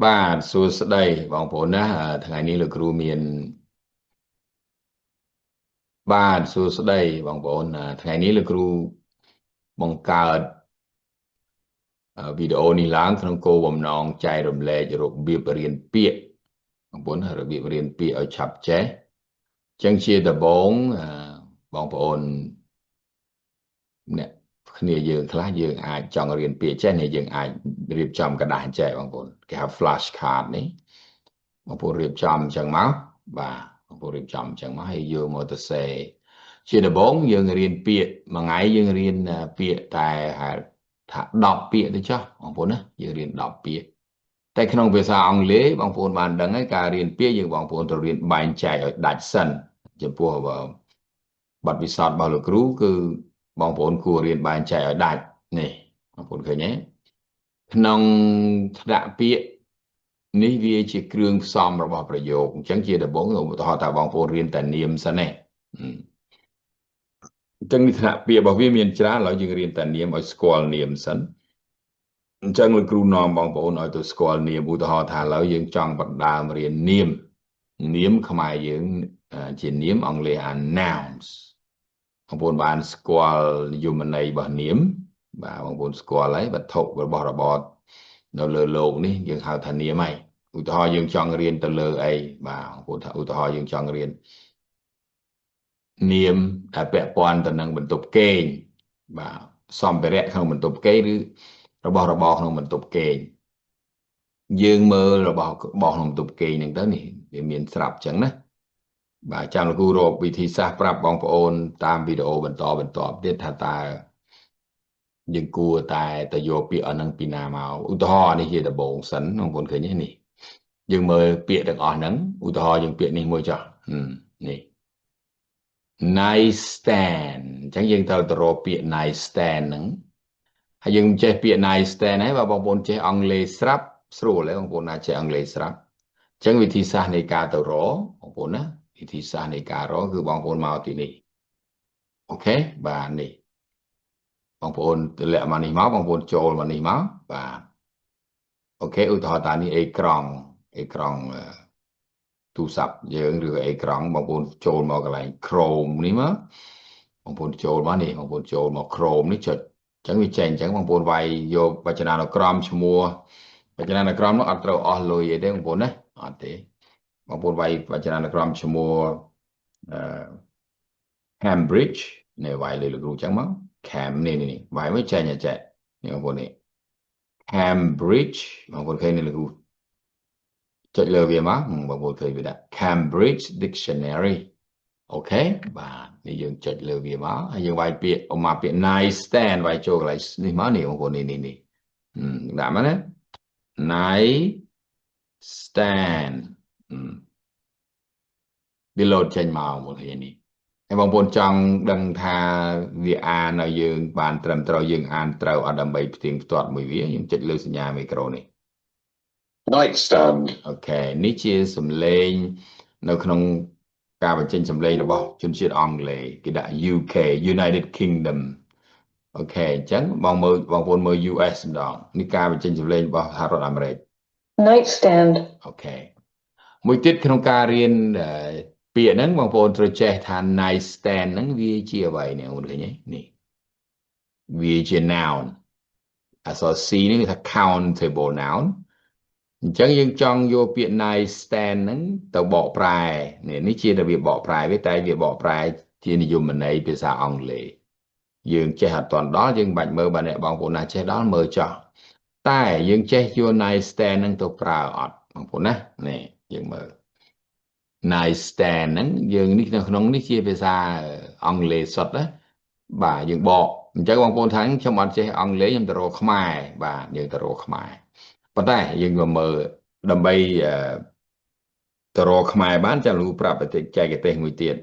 បាទសួស្តីបងប្អូនណាថ្ងៃនេះលោកគ្រូមានបាទសួស្តីបងប្អូនថ្ងៃនេះលោកគ្រូបង្កើតវីដេអូនេះឡើងក្នុងគោលបំណងចែករំលែករបៀបរៀនពាក្យបងប្អូនរបៀបរៀនពាក្យឲ្យឆាប់ចេះចឹងជាដំបូងបងប្អូនអ្នកគ្នាយើងខ្លះយើងអាចចង់រៀនពាក្យចេះនេះយើងអាចរៀបចំក្រដាសចេះបងប្អូនគេហៅ flash card នេះបងប្អូនរៀបចំអញ្ចឹងមកបាទបងប្អូនរៀបចំអញ្ចឹងមកហើយយកមកទៅសេជាដំបូងយើងរៀនពាក្យមួយថ្ងៃយើងរៀនពាក្យតែហៅថា10ពាក្យទៅចុះបងប្អូនណាយើងរៀន10ពាក្យតែក្នុងភាសាអង់គ្លេសបងប្អូនបានដឹងហើយការរៀនពាក្យយើងបងប្អូនត្រូវរៀនបែងចែកឲ្យដាច់សិនចំពោះបទពិសោធន៍របស់លោកគ្រូគឺបងប្អូនគួររៀនបែងចែកឲ្យដាច់នេះបងប្អូនឃើញទេក្នុងថ្នាក់ពាក្យនេះវាជាគ្រឿងផ្សំរបស់ប្រយោគអញ្ចឹងជាដំបូងឧទាហរណ៍ថាបងប្អូនរៀនតែនាមសិនទេអញ្ចឹងនេះថ្នាក់ពាក្យរបស់វាមានច្រើនឥឡូវយើងរៀនតែនាមឲ្យស្គាល់នាមសិនអញ្ចឹងលោកគ្រូនាំបងប្អូនឲ្យទៅស្គាល់នាមឧទាហរណ៍ថាឥឡូវយើងចង់បណ្ដើមរៀននាមនាមខ្មែរយើងជានាមអង់គ្លេសអា nouns បងប្អូនបានស្គាល់និយមន័យរបស់នាមបាទបងប្អូនស្គាល់ហើយវត្ថុរបស់របរនៅលើโลกនេះយើងហៅថានាមហើយឧទាហរណ៍យើងចង់រៀនទៅលើអីបាទបងប្អូនថាឧទាហរណ៍យើងចង់រៀននាមដែលពាក់ព័ន្ធទៅនឹងបន្ទប់គេងបាទសម្ភារៈក្នុងបន្ទប់គេងឬរបស់របរក្នុងបន្ទប់គេងយើងមើលរបស់របស់ក្នុងបន្ទប់គេងហ្នឹងទៅនេះវាមានស្រាប់ចឹងណាបាទចាំលោកគ្រូរកវិធីសាស្ត្រប្រាប់បងប្អូនតាមវីដេអូបន្តបន្តទៀតថាតើយើងគួរតែទៅយកពាក្យអស់ហ្នឹងពីណាមកឧទាហរណ៍នេះជាដំបូងសិនបងប្អូនឃើញទេនេះយើងមើលពាក្យទាំងអស់ហ្នឹងឧទាហរណ៍យើងពាក្យនេះមួយចុះនេះ night stand អញ្ចឹងយើងត្រូវទៅរកពាក្យ night stand ហ្នឹងហើយយើងចេះពាក្យ night stand ហើយបើបងប្អូនចេះអង់គ្លេសស្រាប់ស្រួលហើយបងប្អូនណាចេះអង់គ្លេសស្រាប់អញ្ចឹងវិធីសាស្ត្រនៃការទៅរកបងប្អូនណាវិធីសាស្ត្រនៃការរកគឺបងប្អូនមកទីនេះOK បាទនេះបងប្អូនទម្លាក់មកនេះមកបងប្អូនចូលមកនេះមកបាទ OK ឧទាហរណ៍តានេះអេក្រង់អេក្រង់ទូរស័ព្ទយើងឬអេក្រង់បងប្អូនចូលមកកន្លែង Chrome នេះមកបងប្អូនចូលមកនេះបងប្អូនចូលមក Chrome នេះចុចអញ្ចឹងវាចេញអញ្ចឹងបងប្អូនវាយយកវចនានុក្រមឈ្មោះវចនានុក្រមនោះអត់ត្រូវអស់លុយអីទេបងប្អូនណាអត់ទេបងប្អូនវាយវចនានុក្រមឈ្មោះអឺ Cambridge នេះវាយលើលោកគ្រូអញ្ចឹងមក Cam នេះនេះវាយមកចេញចេះនេះបងប្អូននេះ Cambridge បងប្អូនឃើញនេះលោកគ្រូចុចលើវាមកបងប្អូនឃើញវាដាក់ Cambridge Dictionary OK បាទនេះយើងចុចលើវាមកហើយយើងវាយពាក្យអមកពាក្យ night stand វាយចូលកន្លែងនេះមកនេះបងប្អូននេះនេះនេះដាក់មកណា night stand វាលោតចេញមកបងប្អូនឃើញនេះហើយបងប្អូនចង់ដឹងថាវាអានឲ្យយើងបានត្រឹមត្រូវយើងអានត្រូវអត់ដើម្បីផ្ទៀងផ្ទាត់មួយវាយើងចុចលើសញ្ញាមីក្រូនេះ Nightstand. OK នេះជាសំឡេងនៅក្នុងការបញ្ចេញសំឡេងរបស់ជនជាតិអង់គ្លេសគេដាក់ UK United Kingdom OK អញ្ចឹងបងមើលបងប្អូនមើល US ម្ដងនេះការបញ្ចេញសំឡេងរបស់សហរដ្ឋអាមេរិក Nightstand. OK មួយទៀតក្នុងការរៀនពាក្យហ្នឹងបងប្អូនត្រូវចេះថា night stand ហ្នឹងវាជាអ្វីនេះបងប្អូនឃើញទេនេះវាជា noun អក្សរ C នេះគេថា countable noun អញ្ចឹងយើងចង់យកពាក្យ night stand ហ្នឹងទៅបកប្រែនេះនេះជារបៀបបកប្រែវាតែវាបកប្រែជានិយមន័យភាសាអង់គ្លេសយើងចេះអត់ទាន់ដល់យើងបាច់មើលបើអ្នកបងប្អូនណាចេះដល់មើលចោះតែយើងចេះយក night stand ហ្នឹងទៅប្រើអត់បងប្អូនណានេះយើងមើល night stand ហ្នឹងយើងនេះនៅក្នុងនេះជាភាសាអង់គ្លេសសុទ្ធណាបាទយើងបកអញ្ចឹងបងប្អូនថាខ្ញុំអត់ចេះអង់គ្លេសខ្ញុំទៅរកខ្មែរបាទយើងទៅរកខ្មែរប៉ុន្តែយើងក៏មើលដើម្បីទៅរកខ្មែរបានចាំលោកប្រាប់បច្ចេកទេសមួយទៀត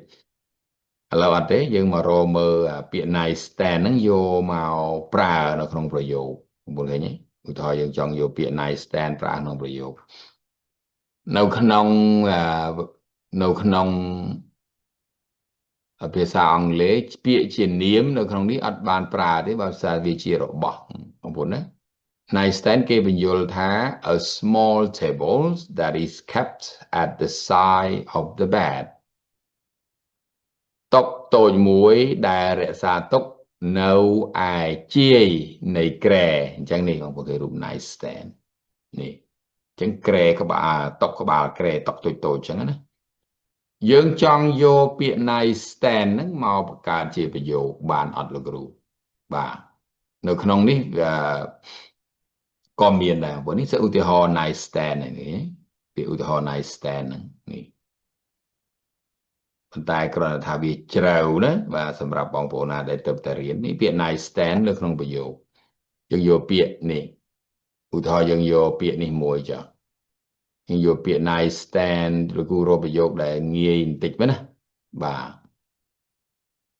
ឥឡូវអត់ទេយើងមករកមើលពាក្យ night stand ហ្នឹងយកមកប្រើនៅក្នុងប្រយោគបងប្អូនឃើញទេឧទាហរណ៍យើងចង់យកពាក្យ night stand ប្រើក្នុងប្រយោគនៅក្នុងនៅក្នុងភាសាអង់គ្លេសពាក្យជានាមនៅក្នុងនេះអត់បានប្រើទេបើភាសាវាជារបស់បងប្អូនណា Nightstand គេបញ្យល់ថា a small table that is kept at the side of the bed តុតូចមួយដែលរក្សាទុកនៅឯជាយនៃគ្រែអញ្ចឹងនេះបងប្អូនគេរូប night stand នេះអញ្ចឹងគ្រែក្បាលតុក្បាលគ្រែតុតូចតូចអញ្ចឹងណាយើងចង់យកពាក្យ night stand ហ្នឹងមកបង្កើតជាប្រយោគបានអត់លោកគ្រូបាទនៅក្នុងនេះក៏មានដែរព្រោះនេះជាឧទាហរណ៍ night stand នេះពាក្យឧទាហរណ៍ night stand ហ្នឹងនេះប៉ុន្តែគ្រាន់តែថាវាជ្រៅណាបាទសម្រាប់បងប្អូនណាដែលទៅតែរៀននេះពាក្យ night stand នៅក្នុងប្រយោគយើងយកពាក្យនេះឧទាហរណ៍យើងយកពាក្យនេះមួយចុះយើងយកពាក្យ night stand លោកគ្រូរកប្រយោគដែលងាយបន្តិចមែនណាបាទ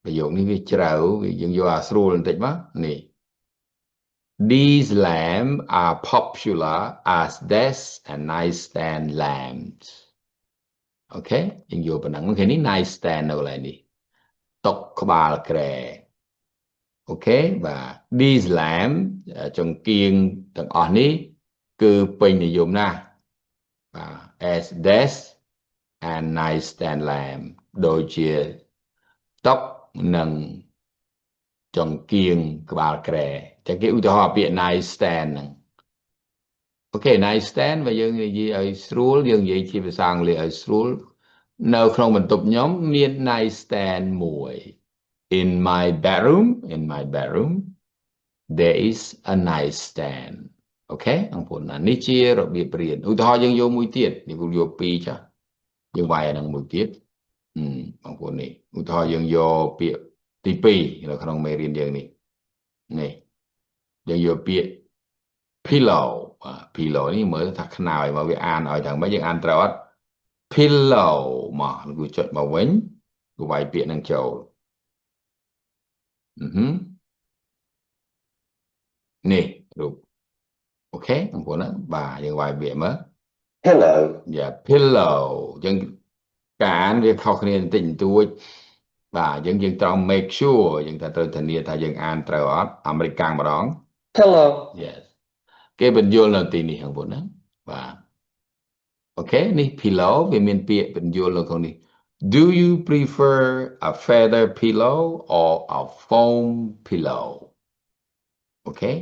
ប្រយោគនេះវាជ្រៅវាយើងយកអាស្រួលបន្តិចមកនេះ These lamps are popular as desk and nightstand lamps. Okay យើងយកប៉ុណ្ណឹងគេនេះ night stand នៅកន្លែងនេះតុក្បាលគ្រែ okay បាទ these lamp ចង្គៀងទាំងអស់នេះគឺពេញនិយមណាស់បាទ as desk and nightstand lamp ដូចជាតុនិងចង្គៀងក្បាលគ្រែចឹងគេឧទាហរណ៍ពាក្យ night stand ហ្នឹង okay night stand បើយើងនិយាយឲ្យស្រួលយើងនិយាយជាភាសាអង់គ្លេសឲ្យស្រួលនៅក្នុងបន្ទប់ខ្ញុំមាន night stand មួយ in my bedroom, in my bedroom there is a night stand. Okay បងប្អូនណានេះជារបៀបរៀនឧទាហរណ៍យើងយកមួយទៀតនេះគូយកពីរចាស់យើងវាយអានឹងមួយទៀតបងប្អូននេះឧទាហរណ៍យើងយកពាក្យទី2នៅក្នុងមេរៀនយើងនេះនេះយើងយកពាក្យ pillow បាទ pillow នេះមើលថាខ្នើយមកវាអានឲ្យថាម៉េចយើងអានត្រូវអត់ pillow មកគូចុចមកវិញគូវាយពាក្យនឹងចូលអឺហឹមនេះរូប okay បងប្អូនណាបាទយើងវាយពាក្យមើល Pillow. Yeah, pillow អញ្ចឹងការអានវាខុសគ្នាបន្តិចបន្តួចបាទយើងយើងត្រូវ make sure យើងថាត្រូវធានាថាយើងអានត្រូវអត់អាមេរិកកាំងម្ដង Pillow. Yes គេបញ្យល់នៅទីនេះបងប្អូនណាបាទ okay នេះ pillow វាមានពាក្យបញ្យល់នៅក្នុងនេះ Do you prefer a feather pillow or a foam pillow? Okay,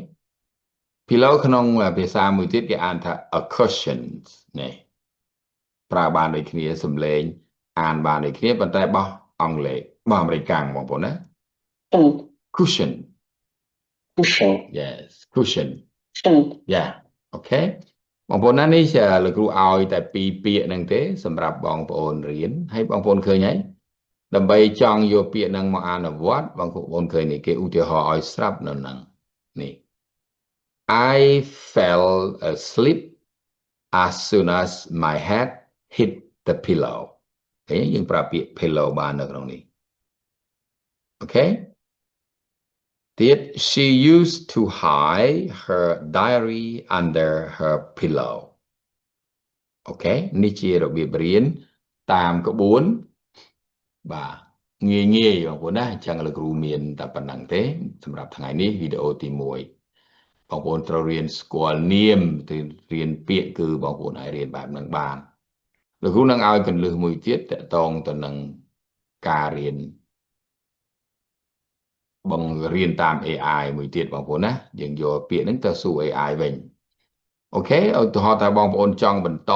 pillow ក្នុងភាសាមួយទៀតគេអានថា a cushion នេះប្រើបានដូចគ្នាសំឡេងអានបានដូចគ្នាប៉ុន្តែបោះអង់គ្លេសបោះអាមេរិកកាំងបងប្អូនណា cushion. Cushion. Yes, cushion. Cushion. Yeah, okay បងប្អូនណានេះលោកគ្រូឲ្យតែពីរពាក្យហ្នឹងទេសម្រាប់បងប្អូនរៀនហើយបងប្អូនឃើញហើយដើម្បីចង់យកពាក្យហ្នឹងមកអនុវត្តបងប្អូនឃើញនេះគេឧទាហរណ៍ឲ្យស្រាប់នៅហ្នឹងនេះ I fell asleep as soon as my head hit the pillow. ឃើញយើងប្រើពាក្យ pillow បាននៅក្នុងនេះ okay ទៀត She used to hide her diary under her pillow. Okay នេះជារបៀបរៀនតាមក្បួនបាទងាយងាយបងប្អូនណាអញ្ចឹងលោកគ្រូមានតែប៉ុណ្្នឹងទេសម្រាប់ថ្ងៃនេះវីដេអូទី1បងប្អូនត្រូវរៀនស្គាល់នាមរៀនពាក្យគឺបងប្អូនអាចរៀនបែបហ្នឹងបានលោកគ្រូនឹងឲ្យកន្លឹះមួយទៀតតកតងទៅនឹងការរៀនបងរៀនតាម AI មួយទៀតបងប្អូនណាយើងយកពាក្យហ្នឹងទៅសួរ AI វិញ okay ឧទាហរណ៍ថាបងប្អូនចង់បន្ត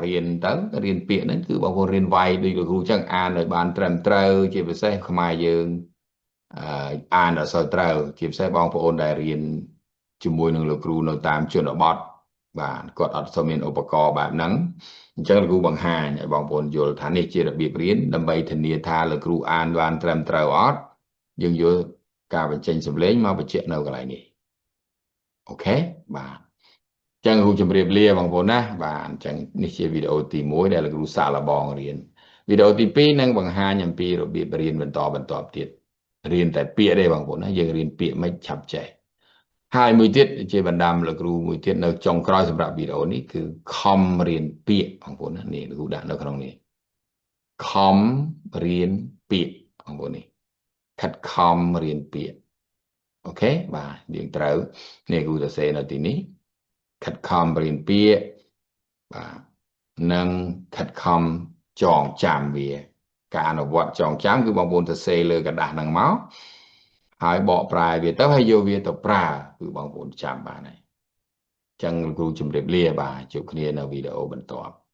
រៀនទៅរៀនពាក្យហ្នឹងគឺបងប្អូនរៀនវាយដូចលោកគ្រូចឹងអានឲ្យបានត្រឹមត្រូវជាពិសេសខ្មែរយើងអានអត់សូវត្រូវជាពិសេសបងប្អូនដែលរៀនជាមួយនឹងលោកគ្រូនៅតាមជនបទបាទគាត់អត់សូវមានឧបករណ៍បែបហ្នឹងអញ្ចឹងលោកគ្រូបង្ហាញឲ្យបងប្អូនយល់ថានេះជារបៀបរៀនដើម្បីធានាថាលោកគ្រូអានបានត្រឹមត្រូវអត់យើងយកការបញ្ចេញសម្លេងមកបញ្ជាក់នៅកន្លែងនេះ okay បាទចឹងគ្រូជម្រាបលាបងប្អូនណាបាទអញ្ចឹងនេះជាវីដេអូទី1ដែលលោកគ្រូសាកល្បងរៀនវីដេអូទី2នឹងបង្ហាញអំពីរបៀបរៀនបន្តបន្តទៀតរៀនតែពាក្យទេបងប្អូនណាយើងរៀនពាក្យមិនឆាប់ចេះហើយមួយទៀតជាបណ្ដាំលោកគ្រូមួយទៀតនៅចុងក្រោយសម្រាប់វីដេអូនេះគឺខំរៀនពាក្យបងប្អូនណានេះលោកគ្រូដាក់នៅក្នុងនេះខំរៀនពាក្យបងប្អូននេះខិតខំរៀនពាក្យ OK បាទយើងត្រូវនេះគ្រូសរសេរនៅទីនេះខិតខំរៀនពាក្យបាទនិងខិតខំចងចាំវាការអនុវត្តចងចាំគឺបងប្អូនសរសេរលើក្រដាសហ្នឹងមកហើយបកប្រែវាទៅហើយយកវាទៅប្រើគឺបងប្អូនចាំបានហើយចឹងលោកគ្រូជម្រាបលាបាទជួបគ្នានៅវីដេអូបន្ទាប់។